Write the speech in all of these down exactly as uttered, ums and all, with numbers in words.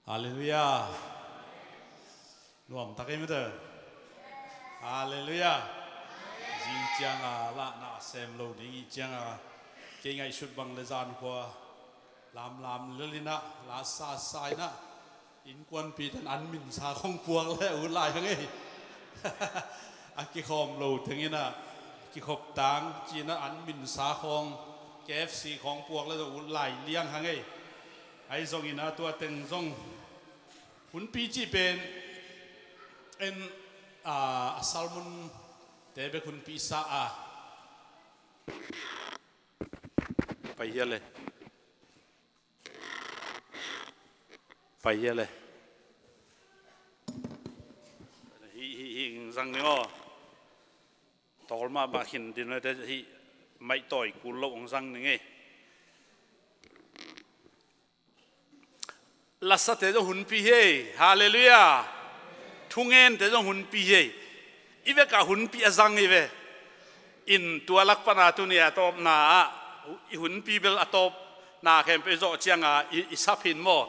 Halleluiah. Nuam tak ei mate. Halleluiah. Zing cianga lahna a sem lo ding i cianga kei ngaihsut bang le zan khua lamlam lelina la sasa ina innkuanpihten an minsa khong puak le ut lai hang ei. A kikhawm lo tengina kikhop tang cina an minsa khong K F C khong puak le zong ut lai liang hang ei. Ahi zongina tua teng zong hunpi cih pen en a, a salmon te bek hunpi sa a. Pai hia le. Pai hia le. Hi hi hi zang ni aw. Tawlmah mah khin din te hi maih tawi kul lo ong zang ning ei. Lasate zong hunpi hi ei. Halleluiah. Thungente zong hunpi hi ei. I vekah hunpi a zang hi ve. In tua lak pana tuni a tawpna ah i hunpi bel a tawpna khempeuh i zawh cianga i, i sap hin maw?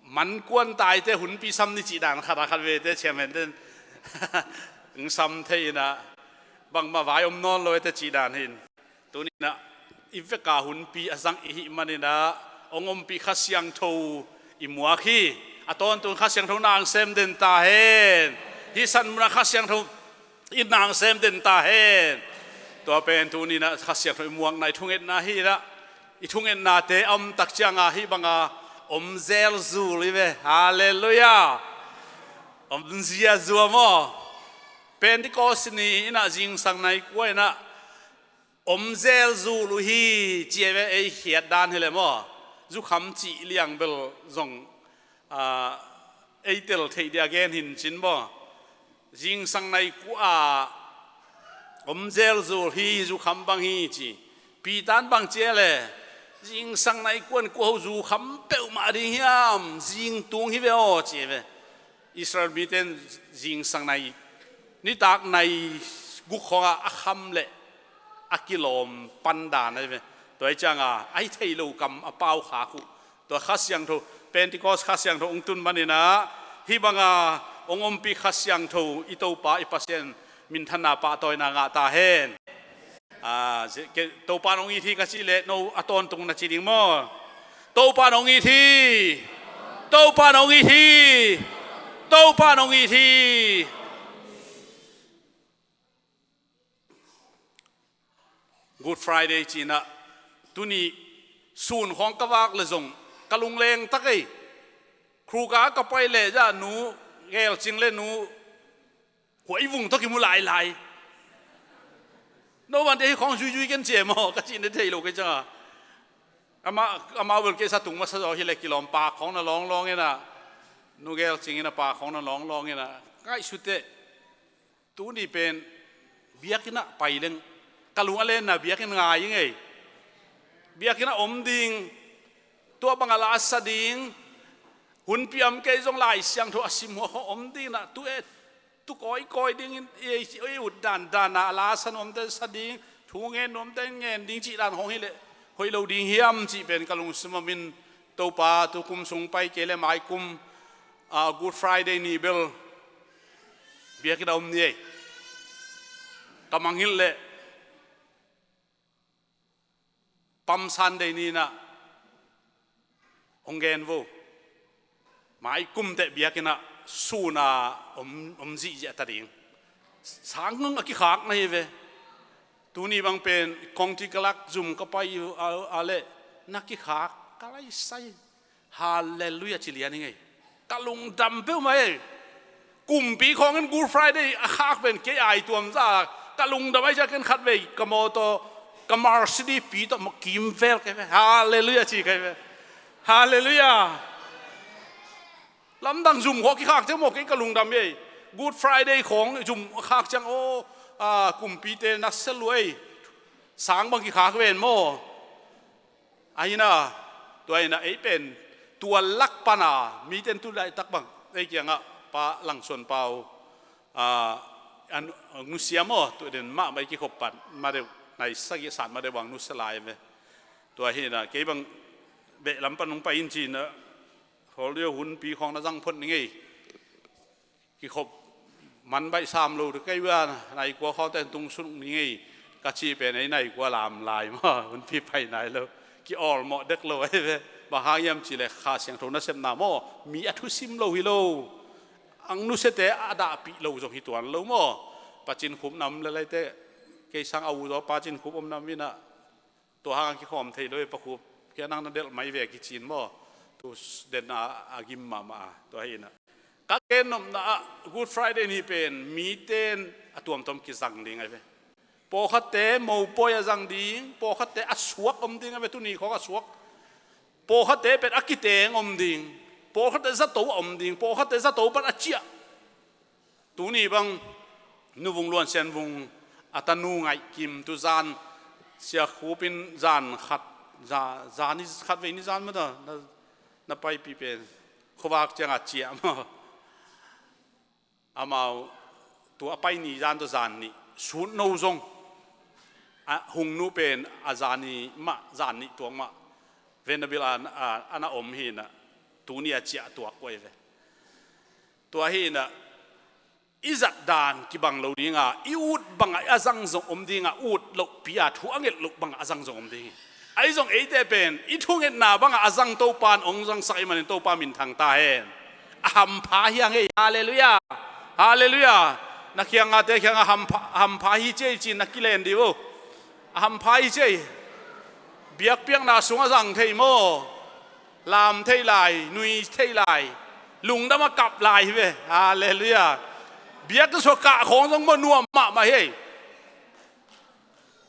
Mankuan taite hunpi sam ni cih dan khat a khat vete chairman ten ong sam thei ina bangmah vai om nawn lo ete cih dan hin. Tuninah i veka hunpi a zang i hih maninah ong ompih Kha Siangtho i muak hi. A tawntung Kha Siangtho nang sem den ta hen. Hih san munah Kha Siangtho i nang sem den ta hen. Tua pen tuninah Kha Siangtho i muakna i thungetna hinah i thungetnate a om tak cianga hih banga om zelzul hi ve. Halleluiah. Om ziazua maw? Pentecost ni inah zingsang nai kua inah om zelzul uh hi ci ei ve, ei khiat dan hi le maw? Zukham cih liang bel zong a, ei tel theih dia gen hin cin maw? Zingsang nai kua om zelzul hi, zukham bang hi ci. Pitan bang ci ei le zingsang nai kuan kua ho zukham peuhmah ding hiam? Zingtung hi ve aw ci ei ve. Israel mite in zingsang nai nitak nai guk khawngah a kham leh a kilawm pandan ahi ve. Tua hi cianga ahi thei lo kam a pau khak uh. Tua Kha Siangtho, Pentecost Kha Siangtho ong tun maninah hih banga ong ompih Kha Siangtho i Topa i Pasian minthanna pahtawina ngah ta hen. A, Topa nong it hi ka cih leh no a tawntung na ci ding maw? Topa nong it hi. Topa nong it hi. Topa nong it hi. Good Friday cinah tuni sun khawng ka vak le zong ka lungleng tak ei. Khruka ka pai leh zah nu Gelcing le nu Huaivung tawh kimu lailai. No vante hi khawng zuizui ken cie maw ka cih ne thei lo kei cianga. Amah, amah bel kei sa tung masa zaw hi le kilawm pa khawng na lawnglawng inah. Nu Gelcing inah pa khawng na lawnglawng inah. Ngaihsut teh. Tuni pen biakinn ah pai leng ka lung a lenna biakinn ngai ing ei. Biakinn ah om ding. Tua bangah la a sa ding. Hunpi om kei zong Lai Siangtho a sim huakhawng om ding inah tu e. Tu kawikawi dingin i, i ut dandan a la sa nuamte sa ding, thu ngen nuamte ngen ding cih dan hong hi leh hoih lo ding hiam cih pen ka lungsim a min Topa tu kum sung pai kei le mai kum, a, Good Friday ni bel biakinn a om ni ei. Ka mangngilh leh Palm Sunday ni inah hong gen vo. Mai kum teh biakinn ah sun a om, om zihziah ta ding. Sang ngang a kikhak na hi ve. Tuni bang pen kongti ka lak zum ka pai uh a, a leh na kikhak ka laisai. Halleluiah ci lian hi ngei. Ka lungdam peuhmah ei. Kumpi khawngin Good Friday a khak pen kei ai tuam za ka lungdam ahi ciah ken khat vei ka mawtaw ka Mercedes pi tawh mawh kimvel kei ve. Halleluiah ci kei ve. Halleluiah. Lamdang zum khawng kikhak ciang maw kei ka lungdam ei. Good Friday khawng zum a khak ciang aw, a, kumpite na sia lua ei. Sang bang kikhak ven maw? Ahi na, tua hi na ei pen tua lak pana mite in tu laitak bang ei kiangah Pa Langsuan Pau, a, an, nusia maw, tu den mahmah ei kikhop pan madeuh nai sagih sat madeuh bang nusia lai ve. Tua hi na kei bang beh lam pan nong pai in ci na Khawl dih o, hunpi khawng na zang phot ning ei. Kikhop man baih sam lo dih kei uh a, nai kua khawngte tung suk ning ei, ka cih pen ei nai kua lam lai maw, hunpi pai nai lo. Ki awlmawh dek lo ahi ve. Bang hang hiam cih leh Kha Siangtho nasepna maw, mi a thusim lo hi lo. Ang nusiate a dahpih lo zong hi tuan lo maw. Pa Cin Khup nam le laite, kei sang a u zaw Pa Cin Khup om nam inah, tua hang a kikhawm thei lo e, Pa Khup, kia nang na delh mai ve kici in maw. Tu den a, a gim mahmah a, tua hi inah. Ka gen nopna ah Good Friday ni pen mite in a tuamtuam kizang ding ahi ve. Pawlkhatte mopawi a zang ding, pawlkhatte a suak om ding ahi ve, tuni khawng a suak. Pawlkhatte pen a kiteng om ding, pawlkhatte zato a om ding, pawlkhatte zato pan a ciah. Tuni bang Nu Vung Luan Sian Vung a tanu Ngaih Kim tu zan, Sia Khup in zan khat, za-, zan ni khat vei ni zan mata, na, na paipih pen khuavak ciang a ciah maw. Amau tua a pai ni zan tawh zan nih, Sutno zong a hung nu pen a zan ni mah, zan nih tuak mah, Venabil a, a, a na om hi inah, tuni a ciah tuak uh ahi ve. Tua hi inah, i zat dan kibang lo ding a, i ut bangah a zang zong om ding a, ut lohpi a thu a nget loh bangah a zang zong om ding hi. Ahi zong eite pen i thungetna bangah a zang Topa in hong zangsak ahih manin Topa minthang ta hen. A hampha hi hang ei. Halleluiah. Halleluiah. Na khiangahte khiangah hampha, hampha hi ci ei ci-in na kilen dih uh. A hampha hi ci ei. Biakpiakna sung a zang thei maw. Lam thei lai, nui thei lai, lungdam a kap lai hi ve. Halleluiah. Biakinn sung a kah khawng zong maw nuam mahmah hi ei.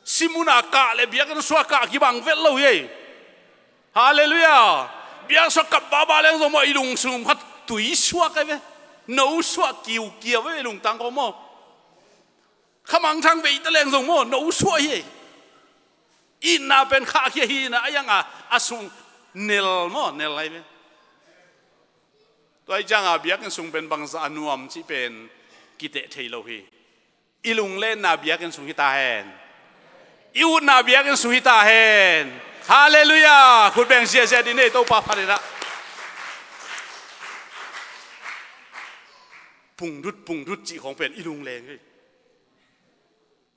Simuna kah le biakinn sung a kah kibang vet lo hi ei. Halleluiah. Biakinn sung a kap bahbah leng zong maw i lung sung khat tui suak ahi ve. No suah kiukiau ahi ve, i lungtang khawng maw. Khamangthang veita leng zong maw no suah hi ei. Itna pen khahkhia hi inah, a iang a, a sung nel maw, nel ahi ve. Tua ahih ciangah biakinn sung pen bangzah a nuam cih pen kiteh thei lo hi. I lunglenna biakinn sung hi ta hen. I utna biakinn sung hi ta hen. Halleluiah. Khut beng ziahziah dih ni ei, Topa phat inah. Pungdut, pungdut cih khawng pen i lungleng hi.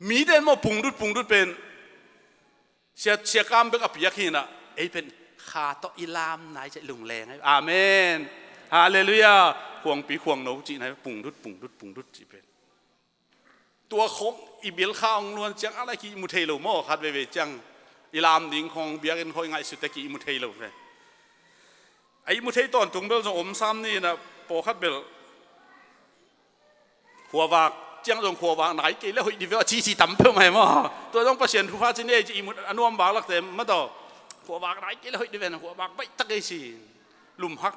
Mite in maw pungdut, pungdut pen sia, sia kam bek a piak hi inah, ei pen Kha tawh i lam nai ciah i lungleng ahi. Amen. Halleluiah. Khuangpi khuangno cihna hi, pungdut, pungdut, pungdut cih pen. Tua khawng i bil kha hong luan ciang a lai ki-ihmu thei lo maw, khat veivei ciang i lam ding khawng biakinn khawng i ngaihsut teh ki-ihmu thei lo ve. A ihmu thei tawntung bel zong om sam ni inah, pawlkhat bel khuavak ciang zong khuavak nai kei le hoih dih ve a cici tam peuhmah hi maw. Tua zong Pasian thupha ci ni ei ci, ihmut a nuam vak lakte mataw. Khuavak nai kei le hoih dih ve, khuavak baihtak ei ci. Lumhak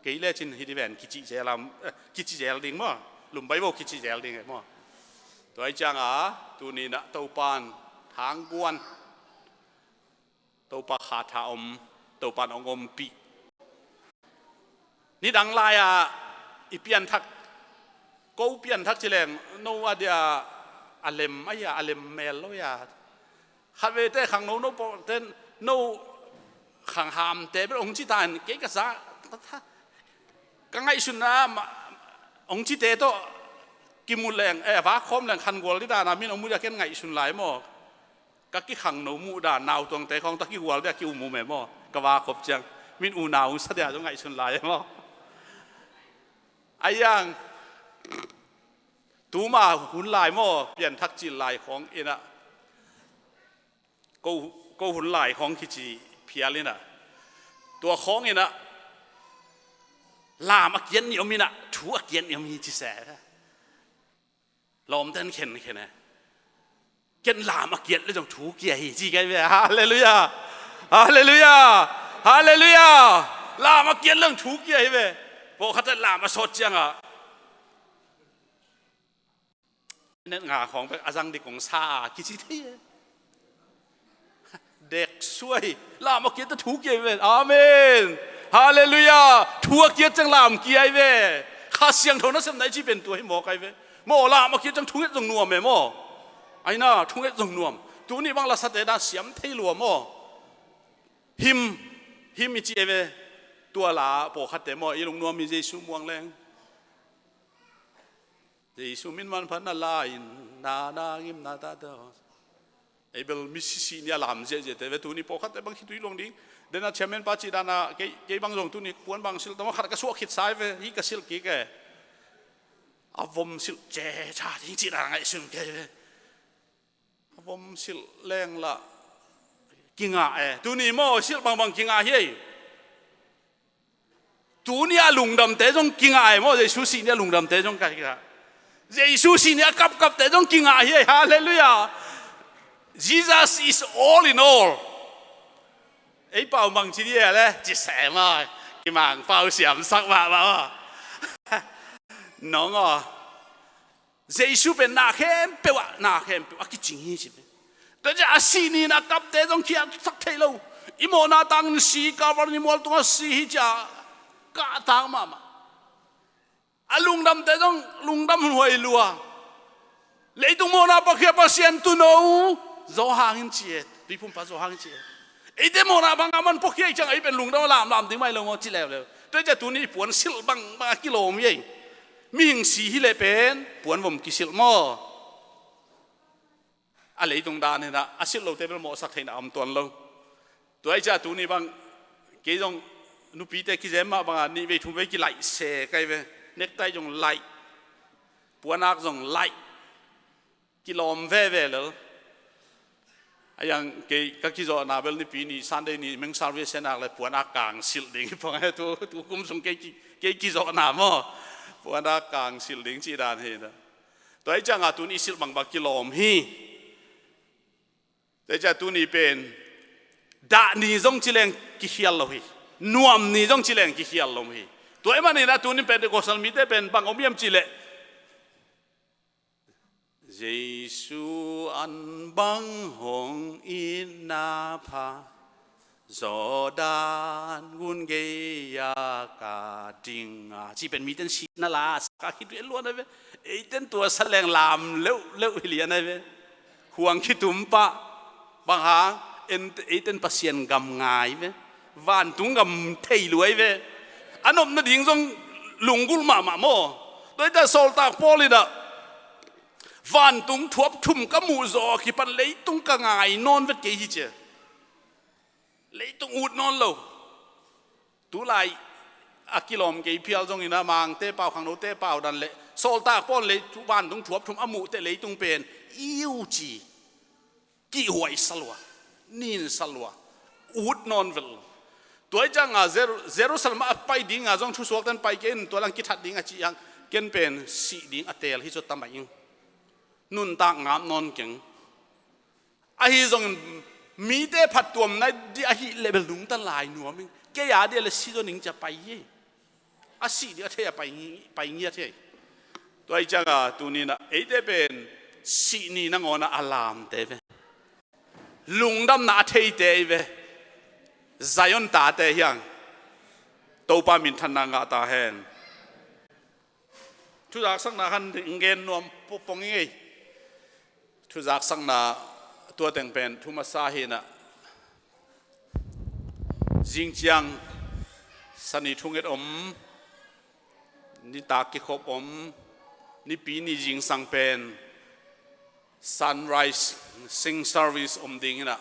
kei le cin hi dih ven, kici zel am, eh, kici zel ding maw. Lumbai bo kici zel ding ei maw. Tua ahih ciangah tuni inah Topa in hangkuan, Topa kha tha om, Topa in hong ompih. Nidang lai-ah i pianthak, ko pianthak ci leng no a dia a lem ahi a, a lem mel lo ahi a. Khatveite khangno no pawlten no khanghamte bel hong ci ta in, kei ka za, ka ngaihsutna mah hong cite tawh kimu leng, eh, vak khawm leng khangual dih dan a min hong mu dia ken ngaihsun lai maw. Ka kikhangno muh dan, nautuangte khawng tawh kigual dia ki-um uh meh maw. Ka vak khop ciang min unau hong sa dia zong ngaihsun lai maw. A iang tuma hun lai maw, pianthak cil lai khawng inah, ko, ko hun lai khawng kici phial inah, tua khawng inah lam a kiat nih om inah thu a kiat nih om hi ci se. Lawmten khenkhen e. Ken lam a kiat le zong thu kia hi ci ka hi ve. Halleluiah. Halleluiah. Halleluiah. Lam a kiat le zong thu kia hi ve. Pawlkhatte lam a sawt ciangah minute nga khawng bek a zang dih kong sa a kici thei e. Dek suai. Lam a kiat teh thu kia hi ve. Amen. Halleluiah. Thu a kiat ciang lam kia hi ve. Kha Siangtho nasepna i cih pen tua hi mawk ahi ve. Maw, lam a kiat ciang thunget zong nuam e maw. Aina, thunget zong nuam. Tuni bang lasate dan siam thei lua maw. Him, him i cih ahi ve. Tua la pawlkhatte maw, i lungnuam hi Jesu muang leng. Jesu min manphatna la-in na na ngimna ta ta. Ei bel mi sisih ni a lam ziahziahte ve, tuni pawlkhatte bang khitui luang ding. Dena chairman pa cih dana kei, kei bang zong tuni puan bang silh tama khat ka suah khit sai ve, hi ka silh kik e. A vom silh ce cha ding cih dana ngaihsun kei ve. A vom silh leng la kingah e. Tuni maw silh bangbang kingah hi ei. Tuni a lungdamte zong kingah e maw, Jesu sih ni a lungdamte zong kingah. Jesu sih ni a kapkapte zong kingah hi ei. Halleluiah. Jesus is all in all. Ei pau mang ci dia le ci sem a kimang pau siamsak mahmah. Nong aw. Jesu pen na khempeuh ah, na khempeuh a kicing hi ci. Tua ciah a sih ni-in a kapte zong khiatsak thei lo. I mawhna tangin si, Calvary mual tungah si hi ciah kahtak mahmah. A lungdamte zong lungdam huai lua. Leitung mawhna pakhia Pasian tuuno zaw hangin ci e, tuiphumpa zaw hangin ci e. Eite mawhna bang a man pakhia i ciang ei pen lungdam a lamlam ding mah hi lo maw ci leuleu. Tua ciah tuni i puan silh bangbang a kilawm hi ei. Mihing si hi leh pen puan vom kisilh maw? A leitung dan hinah a silh lote bel mawhsak theihna a om tuan lo. Tua hi ciah tuni bang kei zong nupite kizem mah banga nih vei thum vei kilaih se kai ve. Nektai zong laih, puanak zong laih, kilawm veve lel. A yang kei ka kizawhna bel Nipi ni Sunday ni meng service nak le puanak kang silh ding hi pong e. Tu, tu kum sung kei ki, kei kizawhna maw, puanak kang silh ding cih dan hi na. Tua hi cianga tuni i silh bangbang kilawm hi. Tua hi ciah tuni pen dah ni zong ci leng kikhial lo hi. Nuam ni zong ci leng kikhial lo hi. Tua hi maninah tuni Pentecostal mite pen bang om hiam cih leh Jesu an bang hong itna pha, Jordan gun gei-a ka ding a, ci pen miten sihna la a sak a khitui a luan a ve. Eiten tua sa leng lam leuhleuh hi lian a ve. Huang khitum pah bang hang, en, eiten Pasian gam ngai ve. Vantung gam thei luai ve. A nopna ding zong lunggulh mahmah maw? Tua hi ta sawltak Paul in ah vantung thuap thum ka muh zawh a kipan leitung ka ngai nawn vet kei hi ci. Leitung ut nawn lo. Tulai a kilawm kei phial zongin a Mangte pau, khangnote pau dan le sawltak Paul le vantung thuap thum a muh teh leitung pen iu ci. Kihhuai sa lua, nin sa lua, ut nawn vet lo. Tua hi cianga Jeru-, Jerusalem ah a pai dinga zong thusuakten pai kei in tua lang kithat ding a ci hang, ken pen sih ding a teel hi zaw ta mah ing. Nuntak ngap nawn keng. Ahi zongin mite phattuamna dih ahih leh bel nungta lai nuam ing. Kei a dih a le si zaw ning ci a pai hi. A sih dih a thei a pai ngi-, pai ngiat hi. Tua hi cianga tuninah eite pen sih ni nangawnah a lamte ve. Lungdamna a theite hi ve. Zion tate hiang Topa minthanna ngah ta hen. Thuzaksakna khan ding gen nuam pongpong i ngei. Thuzaksakna tua teng pen thu masa hinah zing ciang sani thunget om, nitak kikhop om, nipi ni zingsang pen sunrise sing service om ding hinah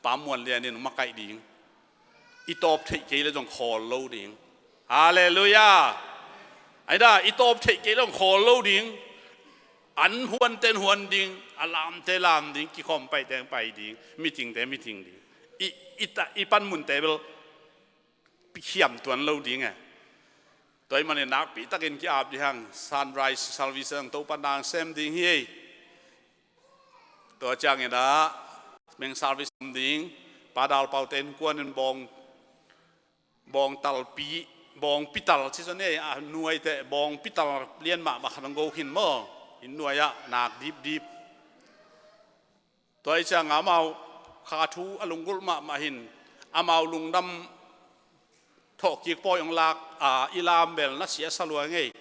Pa Muan Lian in makaih ding. I tawp theih kei le zong khawl lo ding. Halleluiah. Aida, i tawp theih kei le zong khawl lo ding. An huanten huan ding, a lamte lam ding, kikhawm paiteng pai ding, meetingte meeting ding. I, i, ta, i panmunte bel pikhiam tuan lo ding e. Tua hi manin nakpi takin ki-ap dih hang, sunrise service ang Topa nang sem ding hi ei. Tua cianginah meng service om ding, Pa Dal Pau te innkuan in bawng, bawng talpi, bawng pital ci zaw nei a nuai teh, bawng pital lian mahmah khat hong go khin maw, inn nuai-ah nak dipdip. Tua hi cianga amau kha thu a lunggulh mahmah hin, amau lungdam thawhkik pawi hong lak a, i lam bel na sia sa lua ngei.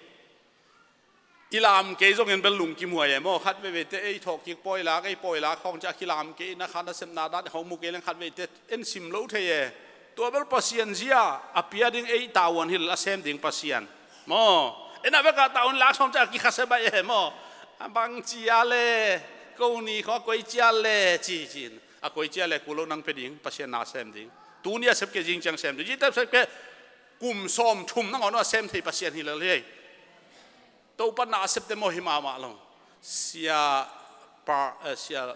I lam kei zongin bel lungkim huai e maw? Khat veivei te ei thawhkik pawi lak, ei pawi lak khawng ciah kilam kei, na kha nasepna dan khawng mu kei leng khat vei te en sim lo thei e. Tua bel Pasian zia a pia ding, ei tavuan hilh a sem ding Pasian maw. Ei na bek a tavuan lak sawm ciang a kikhasia baih e maw. A bang cia le, ko ni kho a koi cia le ci cin. A koi cia le kul lo nang pia ding Pasian na sem ding. Tuni a sep kei zing ciang sem ding. Zite sep kei kum sawm thum nangawn a sem thei Pasian hi lel hi. Topa na a septe maw hi mahmah lo. Sia pa, eh, sia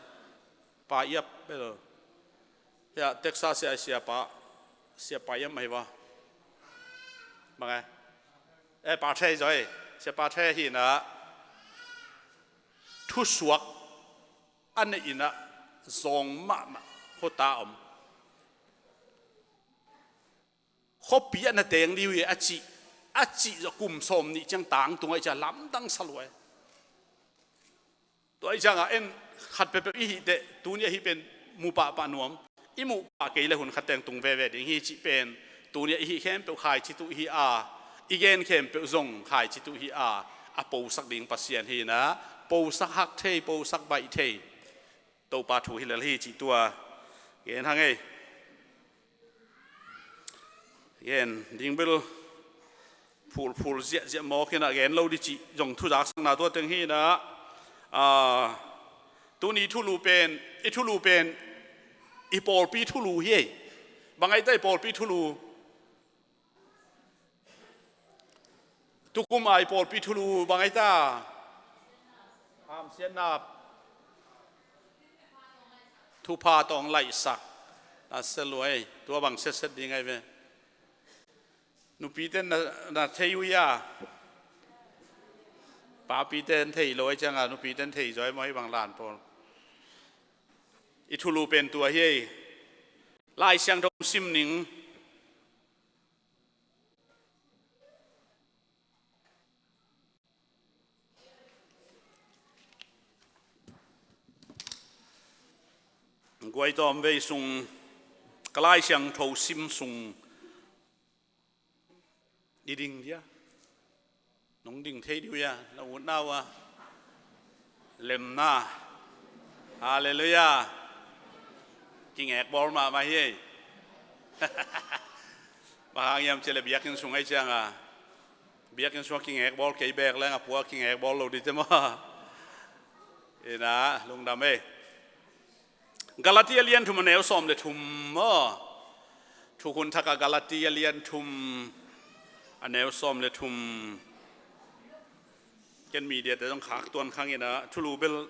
pa iap bel. Ya, Texas sia, sia pa, sia pa iap mai va. Bang e? Eh, pa thei zoi. Sia pa thei hi na. Thusuak a neih in a zawng mahmah khuata om. Khuapi ah na teng ding uh hi a cih, a cih zawh kum sawm nih ciang tang tung ahih ciang lamdang sa lua e. Tua ahih ciangah en khat peuhpeuh i hih teh tuni ahi pen mu pahpah nuam. I muh pah kei le hun khat teng tung veve ding hi cih pen tuni a i hih khempeuh khaici tuh hi a, i gen khempeuh zong khaici tuh hi a, a posak ding Pasian hi na, posak hak thei, posak baih thei. Topa thu hi lel hi cih tua gen hang ei. Gen ding bel phulphul ziahziah mawk hi na, gen lo dih cih zong thuzaksakna tua teng hi na. Ah, tuni thulu pen, i thulu pen i pawlpi thulu hi ei. Bang ahi ta i pawlpi thulu? Tukum a i pawlpi thulu bang ahi ta? Hamsiatna thupha tawh hong laihsak. Na sia lua ei, tua bang setset ding ahi ve. Nupite na, na thei uh hia? Papite an thei lo ahih ciangah nupite an thei zaw ei maw, hih bang lan pawl. I thulu pen tua hi ei. Lai Siangtho sim ning. Guai tawm vei sung ka Lai Siangtho sim sung i ding dia. Nong ding thei dih uh hia, na utna uh a. Lemna. Halleluiah. Kingek bawl mahmah hi ei. Bang hang hiam cih leh biakinn sung ahih ciangah, biakinn sungah kingek bawl kei beek leng a pua kingek bawl lo dih te maw. Ina lungdam ei. Galati a lian thum a neu sawm le thum maw. Thukhun thak a Galati a lian thum a neu sawm le thum. Ken media te zong khak tuan khang ina thulu bel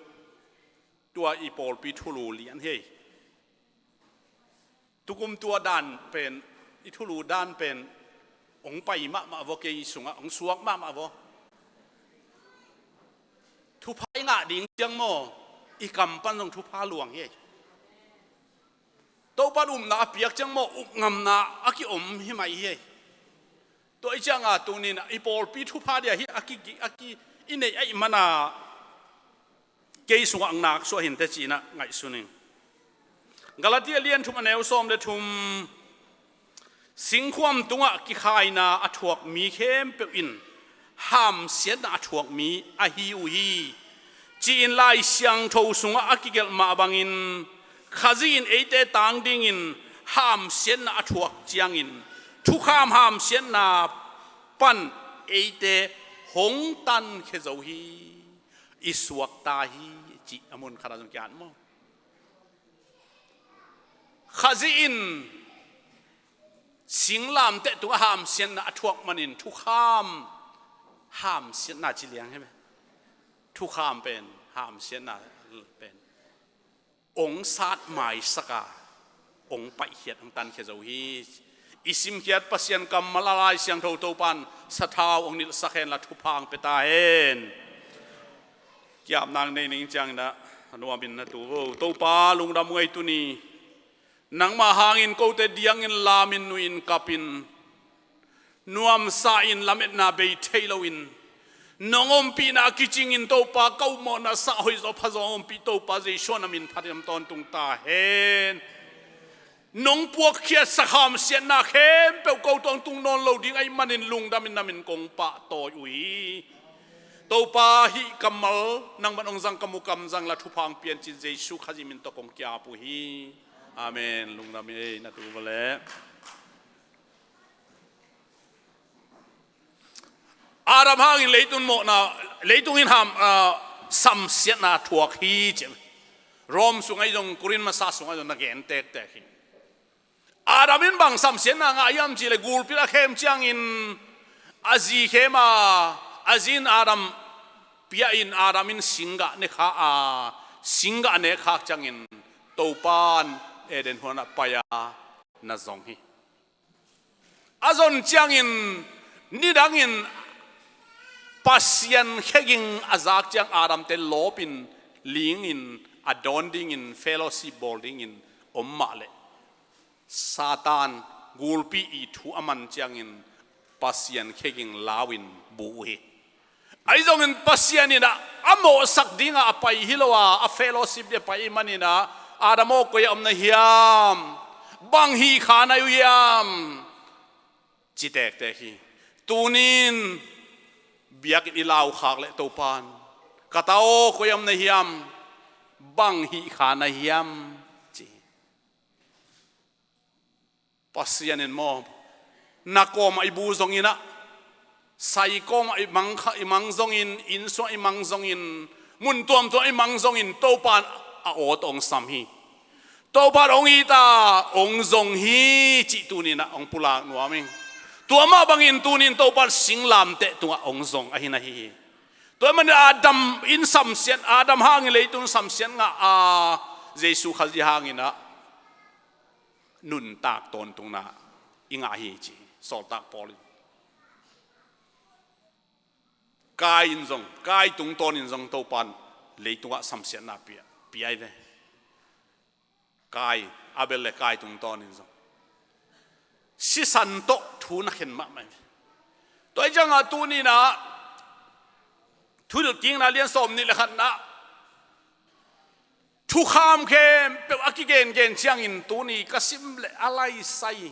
tua i pawlpi thulu lian hi ei. Tukum tua dan pen, i thulu dan pen hong pai mahmah vaw, kei sungah hong suak mahmah vaw. Thupha i ngah ding ciang maw, i kam pan zong thupha luang hi ei. Topan upna a piak ciang maw, upngamna a kiom hi mai hi ei. Tua ahih ciangah tuni-in i pawlpi thupha dia hi a ki, a ki, i neih ahih mana kei sungah hong naksuah hi inteh ci-in ah ngaihsun ing. Galati a lian thum a neu sawm le thum. Singkhuam tungah kikhaina a thuak mi khempeuh in hamsiatna a thuak mi ahi uh hi, ci-in Lai Siangtho sungah a kigelh mah bangin Khazih in eite tang dingin hamsiatna a thuak ciangin thukham hamsiatna pan eite hong tankhia zo hi. I suakta hi cih a mun khatah zong ki-at maw. Khazih in singlamteh tungah hamsiatna a thuak manin thukham hamsiatna ci liang hi ve. Thukham pen hamsiatna pen hong sat maisak a, hong paihkhiat, hong tankhia zo hi. I simkhiat Pasian kammal a Lai Siangtho Topan sathau hong nilhsak hen la thupha hong pia ta hen. Ki-apna nei ning ciangin ah a nuamin na tu vo. Topa lungdam uh ei tuni. Nangmah hangin kote diangin lamin nuih in kapin nuamsa in lametna bei thei loin nong ompihna a kicingin Topa ka upmawhna sah hoih zaw pha zaw hong ompih Topa Jesu a na min phatin om tawntung ta hen. Nong puakkhiatsak hamsiatna khempeuh ko tawntung nawn lo ding ahih manin lungdamin na min kong pahtawi uh hi. Topa hih kammal nangman hong zang ka mu kamzang la thupha hong piancin Jesu Khazih min tawh kong ki-ap uh hi. Amen. Lungdam ei na tu vo leh. Adam hangin leitung mawhna, leitung in ham, ah, samsiatna thuak hi ci. Rom sungah zong, Korin masa sungah zong na gen tektek hi. Adam in bang samsiatna ngah hiam cih leh gulpi a khem ciangin a zi khem a, a zi in Adam pia in Adam in singgah ne kha a, singgah ne khak ciangin Topan Eden huanah pai a na zong hi. A zon ciangin nidangin Pasian kheging a zak ciang Adamte lawpin lingin a dawn dingin fellowship bawl dingin om mah leh Satan gulpi i thu a man ciangin Pasian kheging lau in bu uh hi. Ahi zongin Pasian in a, a mawhsak dingah a pai hi lo a, a fellowship ding a pai i manin a, Adam aw, koi ah om na hiam? Bang hih kha na uh hiam? Ci tektek hi. Tunin biakinn i lau khak leh Topan, ka ta aw, koi ah om na hiam? Bang hih kha na hiam? Ci hi. Pasian in maw, na kawmah i bu zongin a, sai kawmah i mang kha, i mang zongin, inn sungah i mang zongin, mun tuamtuam i mang zongin, Topan a aw tawh hong sam hi. Topan hong it a, hong zong hi cih tunin a hong pulak nuam ing. Tua mah bangin tunin Topan singlamteh tungah hong zong ahi na hi hi. Tua ahih manin Adam in samsiat, Adam hangin leitung samsiat ngah a, Jesu Khazih hangin a nuntak tawntungna i ngah hi ci, sawltak Paul in. Kain zong, Kain tungtawnin zong Topan leitungah samsiatna pia, pia hi ve. Kain, Abel le Kain tungtawnin zong sisan tawh thu na khen mahmah hi ve. Tua hi ciangah tuninah Thuhilhkikna lian sawmnih le khatnah thukham khempeuh a kigengen ciangin tuni ka sim leh a laisai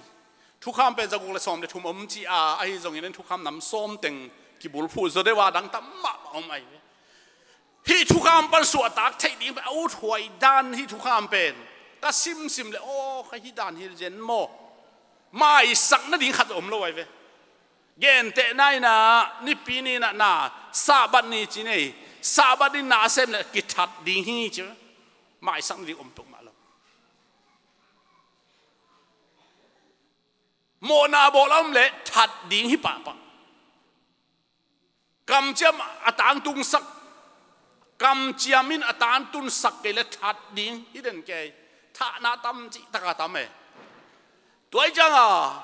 thukham pen zaguk le sawm le thum om ci a, ahi zongin thukham nam sawm teng kibulphuh zaw deuh a dang tam mahmah om ahi ve. Hih thukham pan suahtak theih ding pen a uthuai dan hih thukham pen ka simsim leh aw, kha hih dan hi zen maw? Maisak nading khat om lo ahi ve. Gentehna in ah, Nipi ni in ah na, Sabbath ni ci nei, Sabbath ni na a sem leh kithat ding hi ci. Maisak nading om peuhmah lo. Mawhna bawl a om leh that ding hi pahpah. Kamciam a tangtungsak, kamciam in a tangtunsak kei leh that ding hi den kei. Thahna tam cih taka tam e. Tua hi ciangah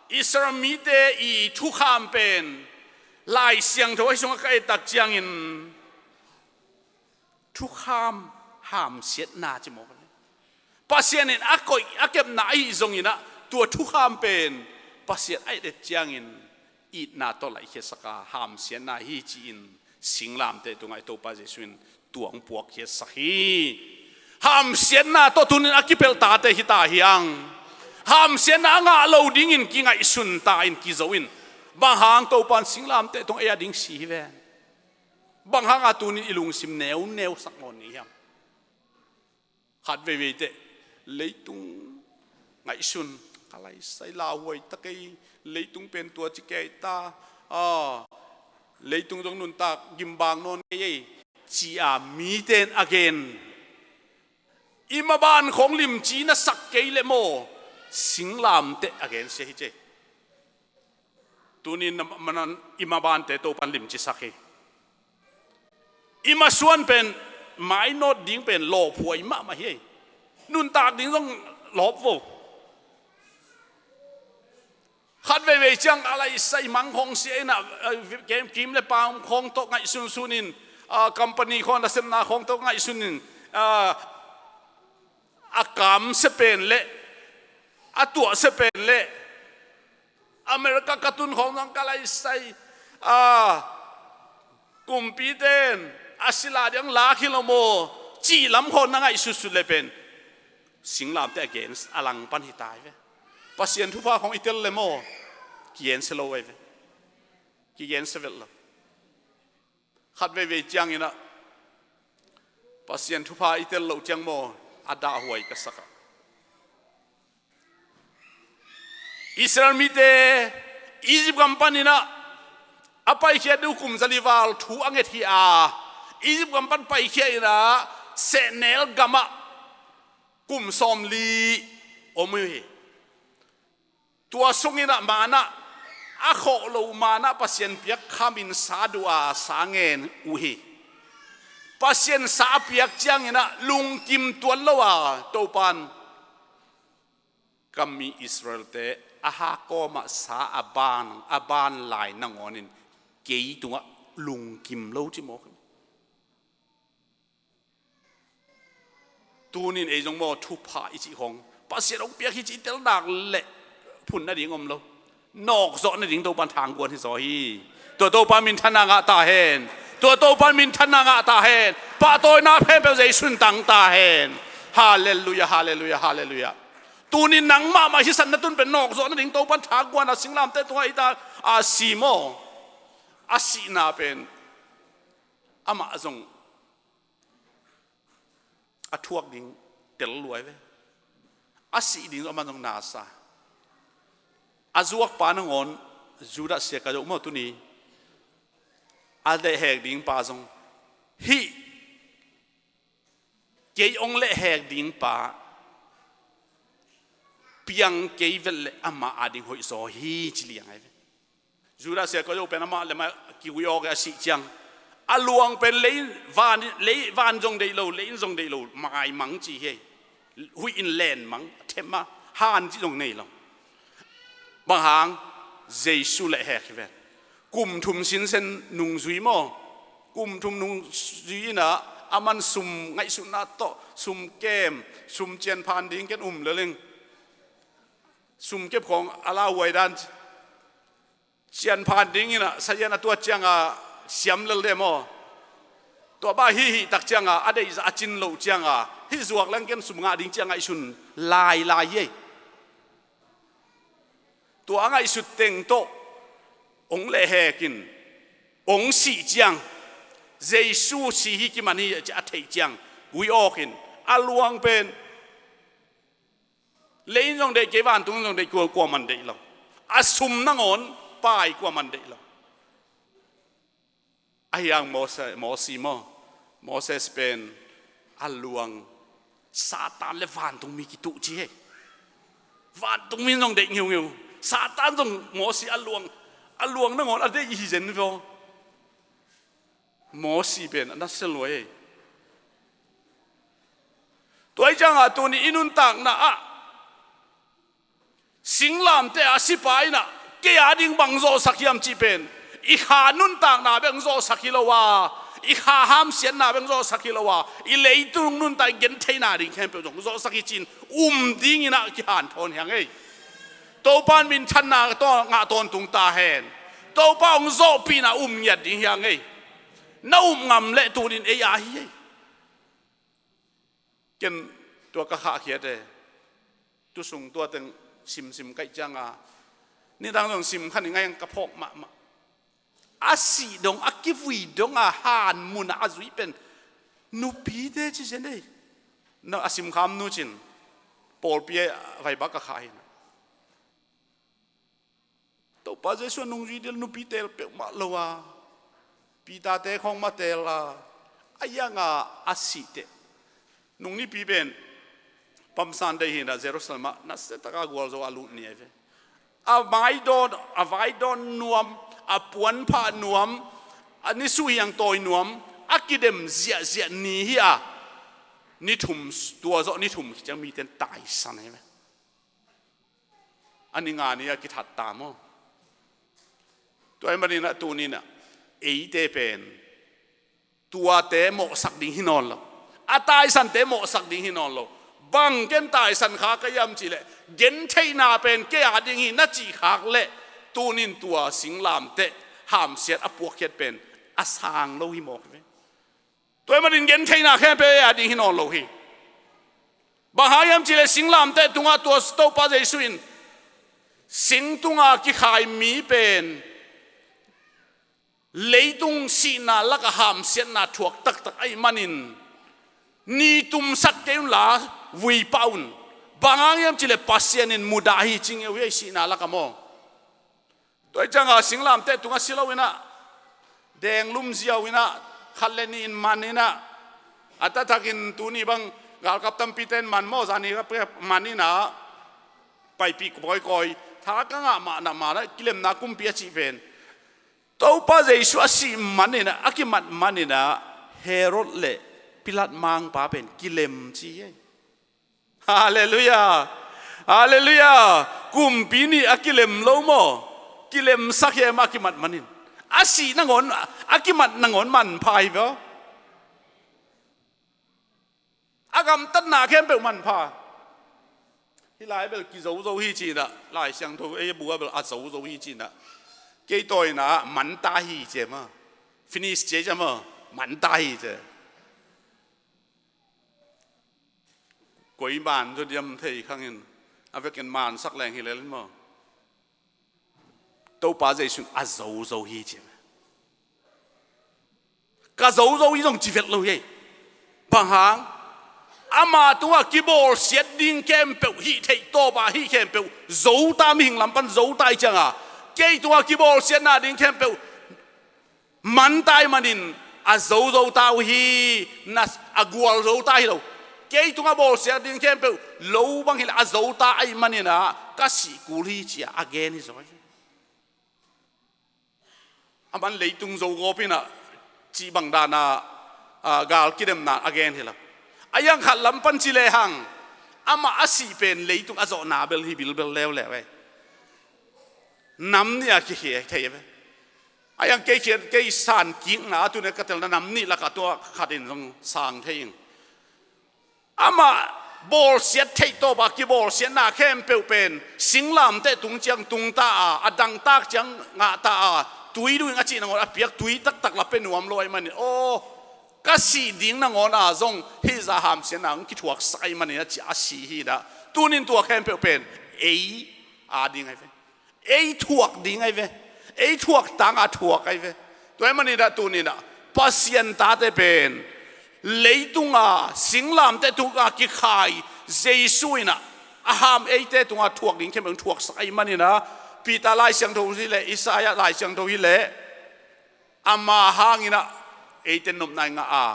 Israel mite i thukham pen Lai Siangtho ahi sungah ka et tak ciangin thukham hamsiatna ci mawk. Pasian in a koih a kepna ahi zongin ah tua thukham pen Pasian a et et ciangin itna tawh laihkhiatsak a, hamsiatna hi ci-in singlamteh tungah i Topa Jesuh in tua hong puakkhiatsak hi. Hamsiatna tawh tunin a kipelh tate hi ta hiang. Hamsiatna a ngah lo dingin kingaihsun ta in kizo in. Bang hang Topa in singlamteh tung ei a ding si hi ven? Bang hanga tunin i lungsim neuneu sak nawn ni hiam? Khat veivei teh leitung ngaihsun, ka laisai lauhuai ta kei, leitung pen tua ci kei ta, a, leitung zong nuntak gimbang nawn kei ei, ci-a mite in a gen. I maban khawng limci na sak kei leh maw, singlamteh a gen sia hi cei. Tunin na, manan i mabante Topan limci sak hi. I masuan pen mainawt ding pen lawphuai mahmah hi. Nuntak ding zong lawp vo. Khat veivei ciang a laisai mang khawng sia in ah, eh, kim le paam khawng tawh ngaihsunsun in, ah, company khawng, nasepna khawng tawh ngaihsun in, ah, a kamsia pen le a tuahsia pen le America ka tun khawng zong ka laisai, ah, kumpite in a sila ding lak hi lo maw, cih lam khawng na ngaihsutsut le pen singlamteh a gen a langpan hi ta hi ve. Pasian thupha khawng i tel le maw, kigensia lo ahi ve. Kigensia vet lo. Khat veivei ciangin ah Pasian thupha i tel loh ciang maw, a dahhuai ka sak a. Israel mite Egypt gam panin ah A paikhiat ding uh kum zali val thu a nget hi a, Egypt gam pan paikhia in ah sehnel gamah kum sawmli om uh hi. Tua sungin ah manna a khawh lo, manna Pasian piak khamin sa duh a sa ngen uh hi. Pasian sa a piak ciangin ah lungkim tuan lo a, Topan ka mi Israelte a ha kawmah sa a ban, a ban lai nangawnin kei tungah lungkim lo ci mawk hi. Tunin ei zong maw, thupha i cih khong, Pasian hong piak hi cih i tel nak leh phun nading om lo. Nawkzawh nading Topan thangguan hi zaw hi. Tua Topa minthanna ngah ta hen. Tua Topa minthanna ngah ta hen. Pahtawina khempeuh Jesu in tang ta hen. Halleluia, halleluia, halleluia. Tunin nang mahmah hihsan na tun pen nawkzawh nading Topan thangguan a singlamteh tungah i ta a si maw? A sihna pen amah zong a thuak ding tel luai ve. A sih ding zong amah zong na sa. A zuakpa nangawn Judas Iskariot maw tuni, a lehhek ding pa zong, hih kei hong lehhek ding pa piang kei vet leh amah ading hoih zaw hi ci liang ai ve. Judas Iskariot pen amah le amah kiui awk a sih ciang, a luang pen lei in van, lei van zong deih lo, lei in zong deih lo, maimang ci hi. Huih in lenmang, themma, han ci zong nei lo. Bang hang? Jesu lehhek hi ven. Kum thum sinsen nungzui maw? Kum thum nungzui in ah aman sum ngaihsutna tawh, sum kem, sum cian phan ding ken um lel ing. Sum kep khong a lauhuai dan cian phan ding in ah sazian a tuat ciang a siam lel de maw? Tua bang hih hih tak ciang a, a deihzah a cin loh ciang a, hih zuak leng ken sum ngah ding ci a ngaihsun lailai hi ei. Tua a ngaihsut teng tawh hong lehhek in, hong sih ciang, Jesu si hi kiman hi a theih ciang, ui awk in, a luang pen lei in zong deih kei, vantung in zong deih kua, kuaman deih lo. A sum nangawn pai kuaman deih lo. Ahi hang Mose, Mosi maw? Moses pen a luang Satan le vantungmi kituh ci hi. Vantungmi in zong deih ngeungeu. Satan zong Mosi a luang, a luang nangawn a deih hi zen ve aw. Mosi pen a nasia luai hi. Tua hi ciangah tuni i nuntakna ah singlamteh a sipa in ah kei a ding bang zawhsak hiam cih pen, i kha nuntakna bek zawhsak hi lo a, i kha hamsiatna bek zawhsak hi lo a, i leitung nuntak i gentheihna ding khempeuh zong zawhsak hi ci-in um dingin ah kihanthawn hi hang ei. Topa in minthanna taw-, ngah tawntung ta hen. Topa hong zawhpihna um ngiat ding hi hang ei. Na um ngam leh tunin ei a hi ei. Ken tua ka khahkhiat e. Tusung tua teng simsim kaih cianga, nidang zong sim kha ning a, ka phawk mahmah. A sih dong, a kivui dong a han mun a a zui pen nupite ci zen ei. Na a simkham nu cin pawlpi a vaibak ka khah hi na. Topa Jesuh a nungzui ding nupi teel peuhmah lo a, Peter-te khawng mah teel a, a ianga a sihteh. Nung nipi pen Palm Sunday hi na, Jerusalem ah nasiataka gualzo a lut ni ahi ve. A vaidawn, a vaidawn nuam, a puanphah nuam, a nisuh hiang tawi nuam a kidem ziahziah ni hi a, ni thum, tua zawh ni thum ciang mite in taisan ahi ve. A ni nga ni a kithat ta maw? Tua ahih manin ah tuni-in ah eite pen tuate mawhsak ding hi nawn lo. A taisante mawhsak ding hi nawn lo. Bang ken taisan kha ka hiam cih leh, gentheihna pen kei a ding hi na cih khak leh, tuni-in tua singlamteh hamsiat a puakkhiat pen a sang lo hi mawk hi ve. Tua ahih manin gentheihna khempeuh ei a ding hi nawn lo hi. Bang hang hiam cih leh singlamteh tungah tua Topa Jesuh in sing tunga kikhai mi pen leitung sihna lakah hamsiatna thuak taktak ahih manin ni tumsak kei unla vui pah un. Bang hang hiam cih leh Pasian in mudah hi ci ngeu hi ei, sihna lakah maw? Tua hi cianga singlamteh tungah si loin ah Deng lum ziau inah, khat le nih in man inah, a taktakin tuni bang galkap tampite in man maw, zani kap man inah, paipih kawikawi, tha ka ngah mahna manah kilemna kumpi a cih pen. Topa Jesu a sih man inah, a kimat man inah, Herod le Pilat mangpa pen kilem ci hi. Halleluiah. Halleluiah. Kumpi nih a kilem lo maw? Kilemsak hi mah a kimat manin. A sih nangawn, a kimat nangawn manpha hi ve aw. A gamtatna khempeuh manpha. Hih lai bel kizozo hi cinah, Lai Siangtho ei a bu ah bel a zozo hi cinah. Kei tawh inah manta hi ci maw. Finish ci ci maw. Manta hi ci. Koi man zaw diam thei khangin, a vekin mansak leng hi lel maw? Topa Jesu in a zozo hi ci. Ka zozo hi zong ci vet lo hi. Bang hang? Ama tungah kibawlsiat ding khempeuh, hih theih tawpa hih khempeuh zota, mihing lam pan zota hi cianga, kei tungah kibawlsiatna ding khempeuh manta ahih manin a zozo ta uh hi. Na, a gualzo ta hi lo. Kei tungah bawlsiat ding khempeuh lo bang hi lo, a zota ahih manin ah ka sih kul hi ci-a a gen hi zaw hi. A man leitung zogawp inah cih bang dana, a, gal kidemna a gen hi lo. A iang khat lam pan ci lehang, amah a sih pen leitung a zawhna bel hi bilbel leuleu e. Nam nih a kikhia thei ve. A iang kei khiat, kei san kikna a tune ka telna nam nih lakah tua khat in zong sang thei ing. Amah bawlsiat theih tawpa kibawlsiatna khempeuh pen singlamteh tung ciang tung ta a, a dangtak ciang ngah ta a, tui ding a cih nangawn a piak tui taktak la pe nuam lo ahih manin, aw, ka sih ding nangawn a zong hih zah hamsiatna hong kithuaksak ahih manin a ci a sih hi dah. Tunin tua khempeuh pen ei a ding ahi ve. Ei thuak ding ahi ve. Ei thuak tanga thuak ahi ve. Tua ahih manin ah tunin ah Pasian tate pen leitunga singlamteh tunga kikhai Jesu in ah a ham eite tunga thuak ding khempeuh thuaksak ahih manin ah Peter Lai Siangtho hi leh, Isaiah Lai Siangtho hi leh, ama hangin ah eite nopna i ngah a,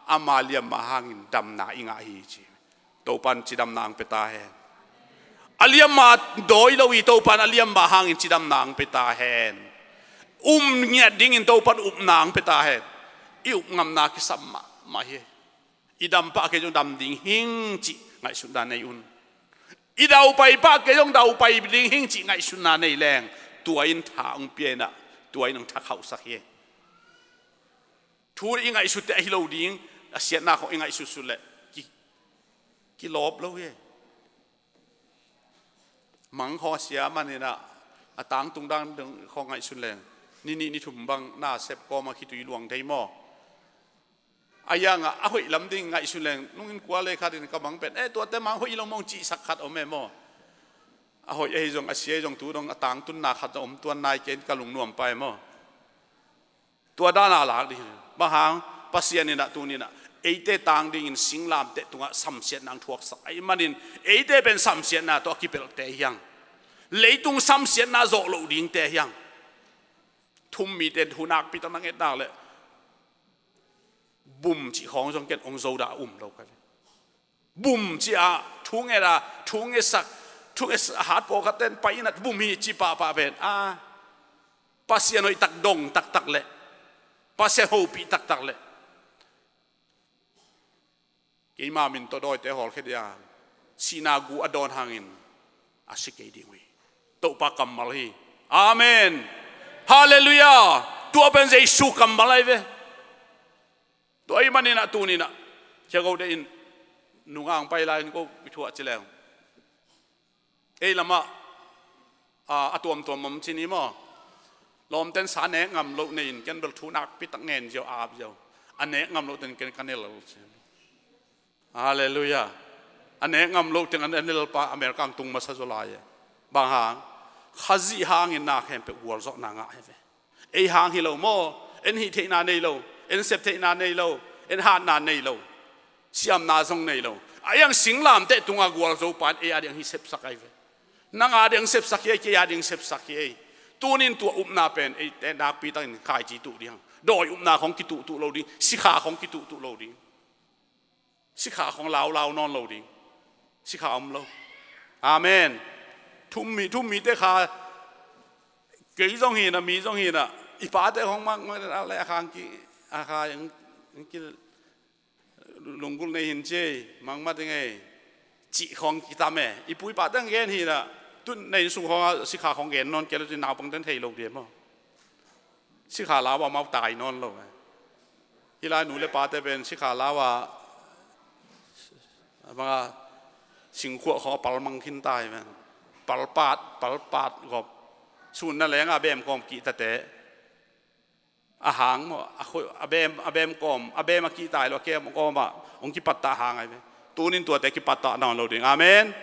ama liamma hangin damna i ngah hi ci. Topan cidamna hong pia ta hen. A liamma dawi lo hi, Topan a liamma hangin cidamna hong pia ta hen. Um ngiat dingin Topan upna hong pia ta hen. I up ngamna kisam mahmah hi. I dam pah kei zong dam ding hing cih ngaihsutna nei un. I daupai pah kei zong daupai ding hing cih ngaihsutna nei leng, tua in tha hong pia in ah, tua in hong thakhauhsak hi. Thu i ngaihsutte ahi lo ding, a siatna khawng i ngaihsutsut leh ki, kilawp lo hi. Mangkhaw sia manin ah, a tangtung dan ding khawng ngaihsun leng, ni nih ni thum bang na sep kawma khitui luang thei maw? A iang ah a hoih lam ding ngaihsun leng, nungin kua le khat in ka mang pen, eh, tuate mang hoih lo maw cihsak khat om e maw? A hoih ahi zong, a sia ahi zong, tu dong a tangtunna khat a om tuan nai kei in ka lungnuam pai maw? Tua dana lak ding hi. Bang hang? Pasian in ah tunin ah eite tang dingin singlamteh tungah samsiatna hong thuaksak ahih manin, eite pen samsiatna tawh a kipelhte hi hang. Leitung samsiatna zawh loh dingte hi hang. Thum mite thu nakpi tak na nget nak leh, bum cih khawng zong ken hong zo dah a um lo ka hi. Bum ci-a thu nget a, thu ngetsak, thu ngetsak a hat pawlkhat ten pai in ah bum hi ci pahpah pen a, Pasian hoih tak dong taktak leh, Pasian hopih taktak leh, keima min tawh dawite hawlkhia dia, sihna gu a dawn hangin a si kei ding uh hi. Topa kammal hi. Amen. Halleluiah. Tua pen Jesu kammal ahi ve. Tua ahih manin ah tunin ah, cia go de in, nungang pai lai in ko i thuah ci leng. Ei lamah, a, a tuamtuam om ci ni maw? Lawmten sa nek ngam loh nei in, ken bel thu nakpi tak ngen ziau, ap ziau. A nek ngam loh ten ken ka nel lo ci. Halleluiah. A nek ngam loh ten a nel pa America ang tung masa zaw lai e. Bang hang? Khazih hangin na khempeuh gualzawhna ngah hi ve. Ei hang hi lo maw? En hih theihna nei lo, en sep theihna nei lo, en hatna nei lo, siamna zong nei lo. A iang singlamteh tunga gualzo pan ei a diang hih sepsak ahi ve. Nang a diang sepsak hi ei, kei a diang sepsak hi ei. Tunin tua upna pen eite nakpi takin khaici tuh ding hang. Dawi upna khong kituhtuh lo ding, sikha khong kituhtuh lo ding. Sikha khong laulau nawn lo ding. Sikha om lo. Amen. Thum mi, thum mite kha, kei zong hi na, mi zong hi na, i pate khong mak, mak, a le a khang ki, a kha ang, ang ki, lunggulh nei hin ci ei, mangmat ing ei, cih khong kitam e. I pu i pate ang gen hi na, tun nei sung khong a sikha khong gen nawn kei lo ci, naupangten thei lo ding maw. Sikha lau a mau tai nawn lo e. Hih lai nu le pate pen sikha lau a, a banga singkhuah khong a palmang khin tai ven. Palpat, palpat gop. Sun na leng a bem kawm kihtate. A hang maw, a khoi, a bem, a bem kawm, a bem a kihtai lo, a kem kawm ah hong kipattah hang ai ve. Tunin tuate kipattah nawn lo ding. Amen.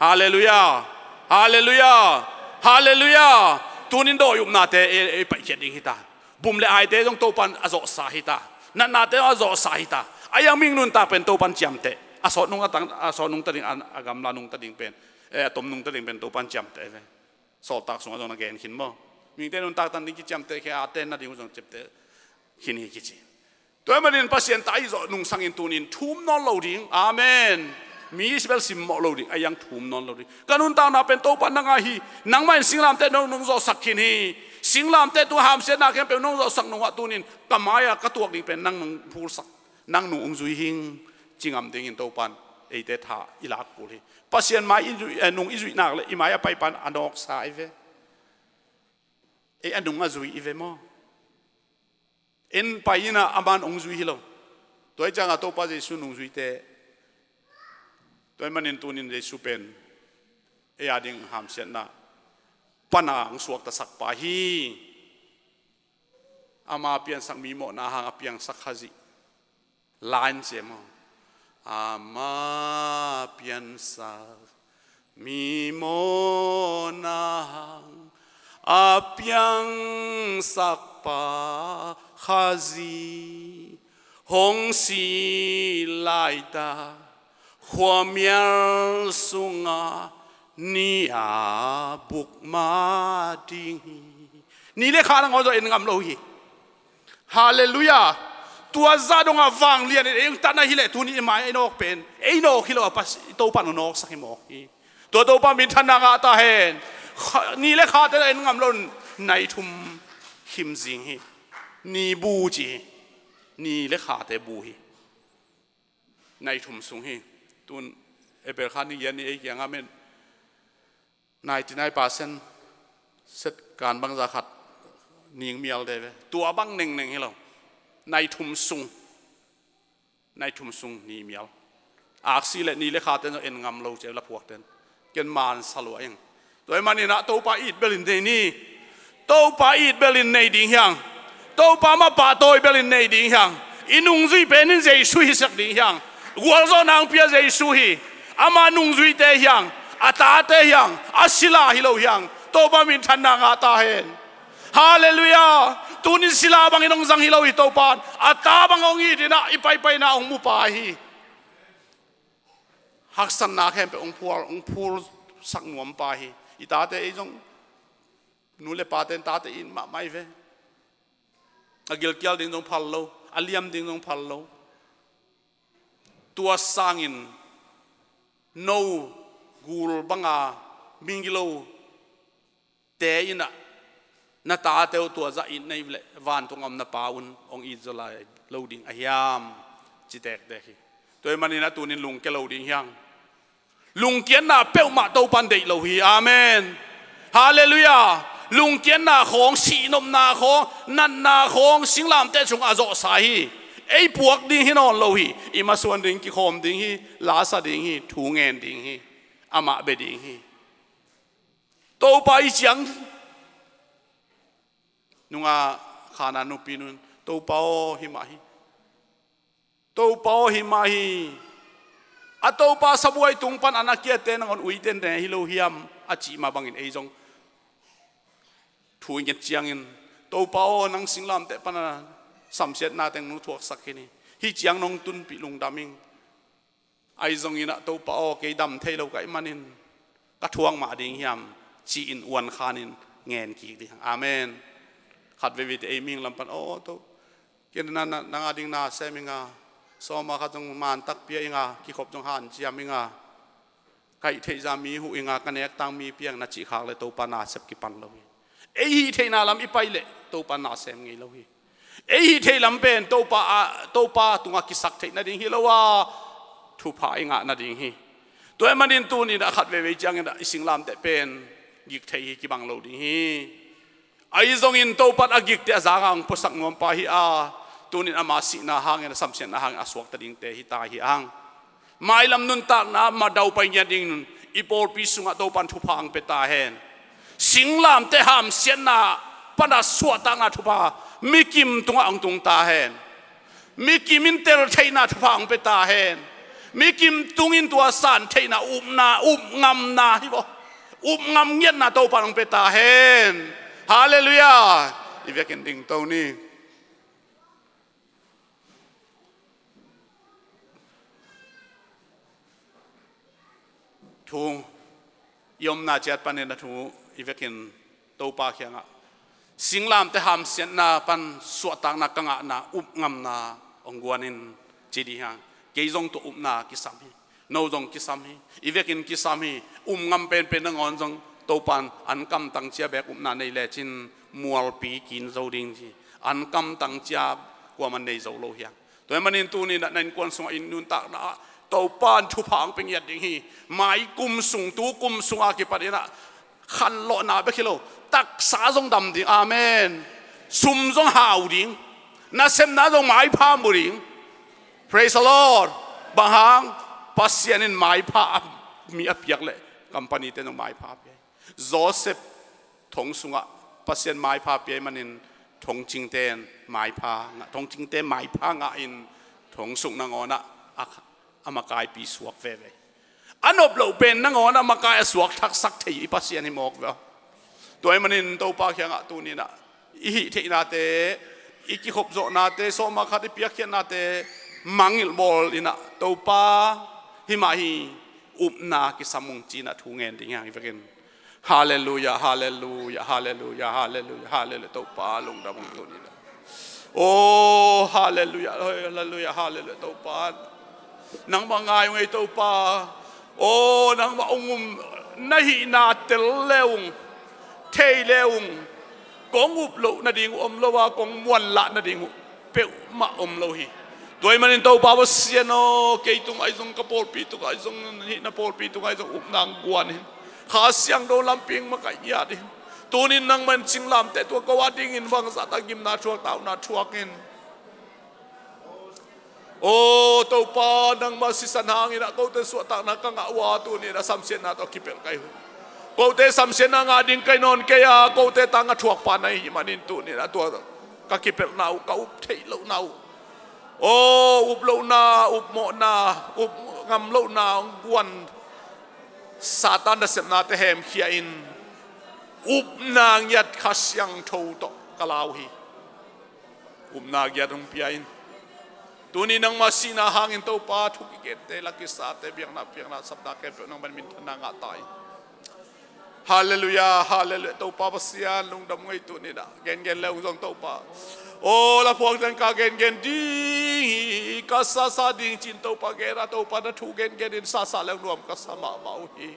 Halleluiah. Halleluiah. Halleluiah. Tunin dawi upnate ei, ei paikhiat ding hi ta. Bum le aite zong Topan a zawhsa hi ta. Natnate zong a zawhsa hi ta. A iang ming nuntak pen Topan ciamteh. A sawt nung a tang, a sawt nung ta ding, a, a gamla nung ta ding pen, eh, a tom nung ta ding pen Topan ciamteh ve. Sawltak sungah zong na gen khin maw. Mite nuntak tan ding kiciamteh khe, a tenna ding uh zong ciamteh khin hi kici. Tua ahih manin Pasian ta i zawh nungsangin tunin thum nawn lo ding. Amen. Mi Israel simmawh lo ding, a iang thum nawn lo ding. Ka nuntakna pen Topa nang a hi, nangmah in singlamteh nong nung zawhsak khin hi. Singlamteh tung hamsiatna khempeuh nong zawhsak nungah tunin ka mai-ah ka tuak ding pen nang nong phulsak. Nang nung ung zui hing, ci ngam dingin Topan eite tha i lak kul hi. Pasian mai i zui, eh, nung i zuih nak le i mai a paipan a nawksa i ve. Ei a nung a zui i ve maw? En pai inah aman ung zui hi lo. Tua i ciangah Topa Jesu nung zuite. Tua i manin tunin Jesu pen ei a ding hamsiatna pana ang suaktasak pa hi. Ama piansak mi mawhna hang a piangsak Khazih. Line sia maw. Ama piansak mi mawhna hang a piangsak pa Khazih hong si laita, khuamial sunga ni a buk ma ding hi. Ni le kha nangawn zaw en ngam lo hi. Halleluiah. Tua zah dongah vanglian in ei hong tatna hileh tuni i mai ei nawk pen ei nawk hi lo a, Pas-, i Topan hong nawksak hi mawk hi. Tua Topa minthanna ngah ta hen. Kha-, ni le khate en ngam lo, nai thum him zing hi. Ni bu ci hi. Ni le khate bu hi. Nai thum sung hi. Tun April kha ni giat ni ei kiangah men ninety nine percent set kan bangza khat ning mial de ve. Tua bang nengneng hi lo. Nai thum sung. Nai thum sung ni mial. Aksi le ni le khaten zong en ngam lo cia la phuakten. Ken man sa lua ing. Tua i maninah Topa it belin nei ni. Topa it belin nei ding hiang. Topa mapah tawi belin nei ding hiang. I nungzui pen in Jesu hisak ding hiang. Gualzawhna ang pia Jesu hi. Ama nungzuite hiang. A tate hiang. A sila hi lo hiang. Topa minthanna ngah ta hen. Halleluiah. Tunin sila bangin hong zang hi lo hi Topan. A ta bang hong it inah i paipaina hong mupa hi. Haksatna khempeuh hong phual, hong phulsak nuam pa hi. I tate ei zong nu le pate in tate in mahmah i ve. A gilkial ding zong phal lo, a liam ding zong phal lo. Tua sangin no gul banga mingilo te inah na tate uh tua zah it nei le vantung a om na pa un hong it zaw lai lo ding a hiam? Ci tektek hi. Tua i maninah tunin lungke lo ding hiang. Lungkiatna peuhmah Topan deih lo hi. Amen. Halleluiah. Lungkiatna khawng, sihnopna khawng, natna khawng singlamteh sungah a zawhsa hi. Ei puak ding hi nawn lo hi. I masuan ding, kikhawm ding hi. Lasa ding hi. Thu ngen ding hi. Amah bia ding hi. Topa i ciang nunga khana nupi nun, Topa aw, hi mah hi. Topa aw, hi mah hi. A Topa sabuai tung pan a na kiate nangawn uite ne hi lo hiam, a cih mah bangin ei zong thu i nget ciangin, Topa aw, nang singlamteh pana samsiatna teng nong thuaksak khin hi. Hih ciang nong tunpih lungdam ing. Ahi zongin ah Topa aw, kei dam thei lo ka hih manin ka thuak mah ding hiam, ci-in uan khanin ngen kik ding. Amen. Khat veivei te ei mihing lam pan, "Aw, to, kei na, na, nang a ding na sem ing a, sawma khat zong mantak pia ing a, kikhop zong hanciam ing a, ka hih theih zah mi huh ing a, ka nek tang mi piang," na cih khak leh Topa nasep kipan lo hi. Ei hih theihna lam i pai leh Topa nasem ngei lo hi. Ei hih theih lam pen Topa a, Topa tungah kisak theih nading hi lo a, thupha i ngah nading hi. Tua ahih manin tuni-in a khat veivei ciangin a i singlamteh pen gik thei hi, kibang lo ding hi. Ahi zongin Topa in a gikte a zangah hong puasak nuam pa hi a, tuni-in ama sihna hangin, a samsiatna hangin a suakta dingte hi ta hi hang. Mailam nuntakna mah daupai ngiat ding, i pawlpi sungah Topa in thupha hong pia ta hen. Singlamteh hamsiatna pan a suahtakna thupha mikim tungah hong tung ta hen. Mikim in tel theihna thupha hong pia ta hen. Mikim tungin tua san theihna, upna, up ngamna hi baw. Up ngam ngiatna Topa in hong pia ta hen. Halleluiah. I vekin dingto ni. Thu i omna ciat panin a thu i vekin Topa kiangah, singlamteh hamsiatna pan suahtakna ka ngahna, up ngamna hong guan in, ci ding hi hang. Kei zong tua upna kisam hi. No zong kisam hi. I vekin kisam hi. Up ngam penpen nangawn zong Topa in an kamtang cia beek upna nei lecin mualpi kin zo ding ci. An kamtang cia kuamah nei zo lo hi hang. Tua ahih manin tuni-in a na innkuan sungah, i nuntakna ah Topa in thupha hong pia ngiat ding hi. Mai kum sung, tu kum sungah kipanin a khanlawhna bek hi lo, taksa zong dam ding. Amen. Sum zong hau ding. Nasepna zong maipha mu ding. Praise the Lord. Bang hang? Pasian in maipha a, mi a piak leh company te zong maipha a pia hi. Joseph thong sungah Pasian maipha pia ahih manin thongcingte in maipha ngah, thongcingte maipha ngah in thong sung nangawn ah a, a makaipi suak veve. A nop loh pen nangawn ah makai a suak thaksak thei i Pasian hi mawk ve aw. Tua ahih manin Topa kiangah tuni-in a i hih theihnate, i kikhop zawhnate, sawma khat i piakkhiatnate mangngilh bawl in a, Topa, hih mah hi, upna kisam ung ci-in a thu ngen ding hi hang i vekin. Halleluiah, halleluiah, halleluiah, halleluiah, halleluiah. Topa lungdam ung tuni-in a. Oh, halleluiah, halleluiah, halleluiah, Topa. Nangmah ngai ung ei Topa. Oh, nangmah ung um, na hihna tel le ung, thei le ung. Kong up loh nading uh om lo a, kong muanlah nading uh peuhmah om lo hi. Tua ahih manin Topa Pasian aw, kei tungah ahi zong, ka pawlpi tungah ahi zong, hih na pawlpi tungah ahi zong upna hong guan in. Kha Siangtho lampi hong makaih ngiat in. Tuni-in nangmah in singlamteh tua ko a dingin bangzah tak gimna thuak, tauna thuak in. Aw Topa, nangmah sisan hangin ah kote suahtakna ka ngah uh a, tuni-in a samsiatna tawh kipelh ka hi uh. Kote samsiatna ngah ding ka hi nawn kei a, kote tangah thuakpa na hih manin tuni-in a tua ka kipelhna uh, ka up theih lohna uh. Aw, up lohna, up mawhna, up ngam lohna hong guan Satan nasepnate hemkhia in, upna ngiat Kha Siangtho tawh ka lau hi. Upna ngiat hong pia in. Tuni nangmah sihna hangin Topa thu kigente, la kisate, biakna piakna, sapna khempeuh nangmah in minthanna ngah ta in. Halleluiah, halleluiah. Topa Pasian lungdam ngei tuni-in a gengen le ung zong Topa. Aw, la phuak teng ka gengen ding hi, ka sasa ding ci-in Topa gen a, Topa na thu gengen in sasa le ung nuam ka sa mahmah uh hi.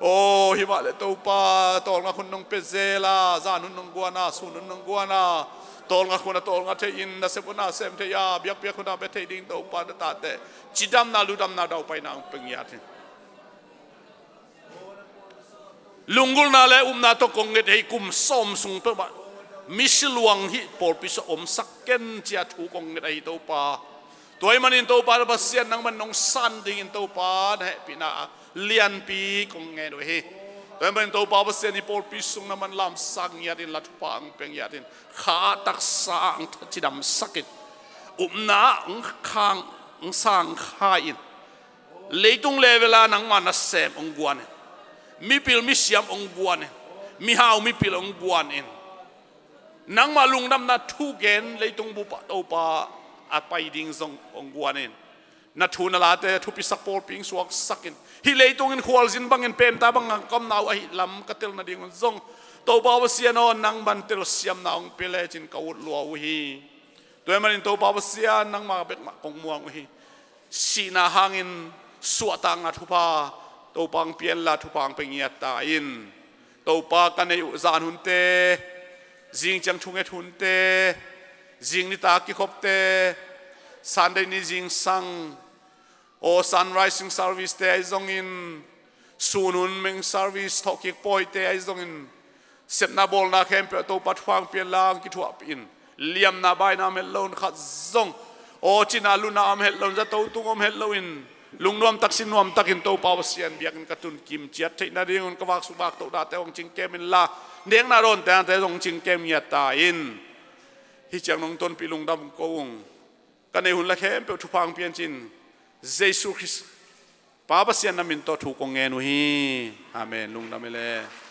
Aw, hih mah le Topa, tawlngak hun nong pia zel a, zan hun nong guan a, sun hun nong guan a, tawlngak hun a tawlngak thei in, nasep hun a sem thei a, biakpiak hun a bia thei ding Topa na tate cidamna, ludamna, daupaina hong pia ngiat in. Lunggulhna le upna tawh kong nget ahi kum sawm sung peuhmah misi luang hih pawlpi sungah omsak ken ci-a thu kong nget ahi Topa. Tua ahih manin Topa na Pasian nangman nong san dingin Topa na hehpihna lianpi kong ngen uh hi. Tua ahih manin Topa Pasian hih pawlpi sung nangman lamsang ngiat in, la thupha hong pia ngiat in, kha taksa ah hong cidamsak in, upna ah hong khang, hong sangkhai in, leitung level ah nangmah nasem hong guan in, mipil misiam hong guan in, mihau mipil hong guan in, nangmah lungdamna thu gen leitung bup ah Topa a pai ding zong hong guan in, na thu na late thupisak pawlpi hong suaksak in, hih leitung in khualzin bangin pemta bang a ka omna uh ahih lam ka tel nadingun zong Topa Pasian aw, nangman telsiamna hong pia lecin ka ut lua uh hi. Tua ahih manin Topa Pasian nangmah bekmah kong muang uh hi. Sihna hangin suahtakna thupha Topa hong pia inla, thupha hong pia ngiat ta in. Topa, ka neih uh zan hunte, zing ciang thunget hunte, zing nitak kikhopte, Sunday ni zingsang, aw, sunrising service te ahi zongin, sun hun meng service thawhkik pawite ahi zongin, sepna bawlna khempeuh Topa thupha hong pia inla, kithuahpih in. Liamna baina om het loin, khat zong, aw, cina luna om het loin, zato tung om het loin, lungnuam tak sinnuam takin Topa Pasian biakinn ka tun kim ciat theih nadingun ka vaksuk vaktohnate hong cingkem inla, nekna dawnte hangte zong hong cingkem ngiat ta in. Hih ciang nong tonpih lungdam ko ung. Ka neih hun la khempeuh thupha hong pia in cin, Jesu Khrist Pa Pasian na min tawh thu kong ngen uh hi. Amen. Lungdam hi le.